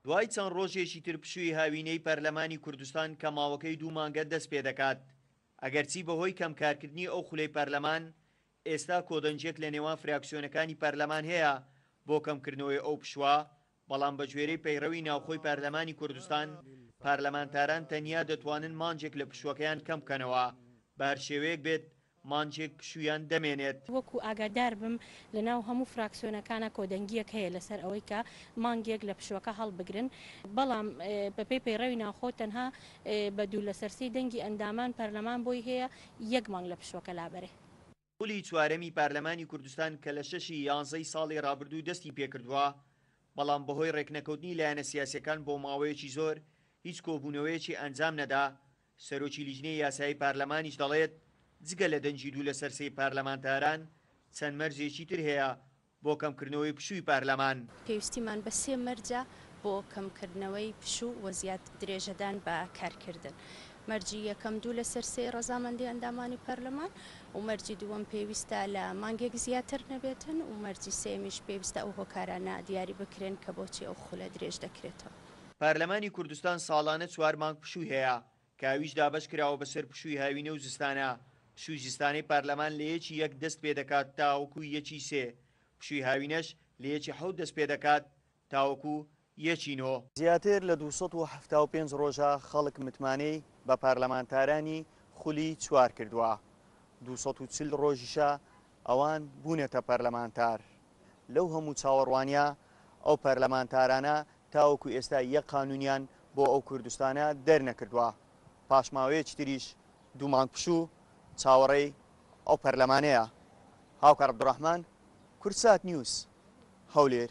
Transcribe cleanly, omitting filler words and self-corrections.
دوای چەند ڕۆژێکی تر پشووی هاوینەی پەرلەمانی کوردستان کە ماوەکەی دوو مانگە دەست پێدەکات، ئەگەرچی بەهۆی کەم کارکردنی ئەو خولەی پەرلەمان، ئێستا کۆدەنگیەک لە نێوان فراکسیۆنەکانی پەرلەمان هەیە بۆ کەمکردنەوەی ئەو پشووە، بەڵام بەگوێرەی پەیڕەوی ناوخۆی پەرلەمانی کوردستان، پەرلەمانتاران تەنیا دەتوانن مانگێک لە پشووەکەیان کەم بکەنەوە، بەهەر شێوەیەک بێت مانگێک پشوویان دەمێنێت. وەکو ئاگادار بم لە ناو هەموو فراکسیۆنەکانا کۆدەنگییەک هەیە لەسەر ئەوەی کە مانگێک لە پشووەکە هەڵبگرن، بەڵام بەپێی پەیڕەوی ناوخۆ تەنها بە دوو لەسەر سێی دەنگی ئەندامان پەرلەمان بۆی هەیە یەک مانگ لە پشووەکە لابەرێ. خولی چوارەمی پارلەمانی کوردستان کە لە شەشی یانزەی ساڵی رابردوو دەستی پێکردووە، بەڵام بەهۆی رێکنەکەوتنی لایەنە سیاسیەکان بۆ ماوەیەکی زۆر هیچ کۆبوونەوەیەکی ئەنجام نەدا، سەرۆکی لیژنەی یاسایی پارلەمانیش دەڵێت، جگە لە دەنگی دوو لەسەر سێی پارلەمانتاران، چەند مەرجێکی تر هەیە بۆ کەمکردنەوەی پشووی پارلەمان. پێویستیمان بە سێ مەرجە بۆ کەمکردنەوەی پشوو و زیاد درێژەدان بە کارکردن. مەرجی یەکەم دوو لەسەر سێی ڕەزامەندی ئەندامانی پەرلەمان و مەرجی دووەم پێویستە لە مانگێک زیاتر نەبێتن و مەرجی سێیەمیش پێویستە ئەو هۆکارانە دیاری بکرێن کە بۆچی ئەو خولە درێژ دەکرێتەوە. پەرلەمانی کوردستان ساڵانە چوار مانگ پشووی هەیە، کە ئەویش دابەش کراوە بەسەر پشووی هاوینە و زستانە، پشووی زستانەی پەرلەمان لە یەکی یەک دەست پێدەکات تاوەکو یەکی سێ، پشووی هاوینەش لە یەکی حەوت دەست پێدەکات تاوەکو یەکی نۆ. زیاتر لە 275 ڕۆژە خەڵک متمانەی بە پەرلەمانتارانی خولی چوار کردووە، 240 ڕۆژیشە ئەوان بوونەتە پەرلەمانتار. لەو هەموو چاوەڕوانییە ئەو پەرلەمانتارانە تاوەکو ئێستا یەک قانونیان بۆ ئەو کوردستانە دەرنەکردووە. پاش ماوەیەکی تریش دوو مانگ پشوو چاوەڕێی ئەو پەرلەمانەیە. هاوکار عەبدولڕەحمان، کوردسات نیوز، هەولێر.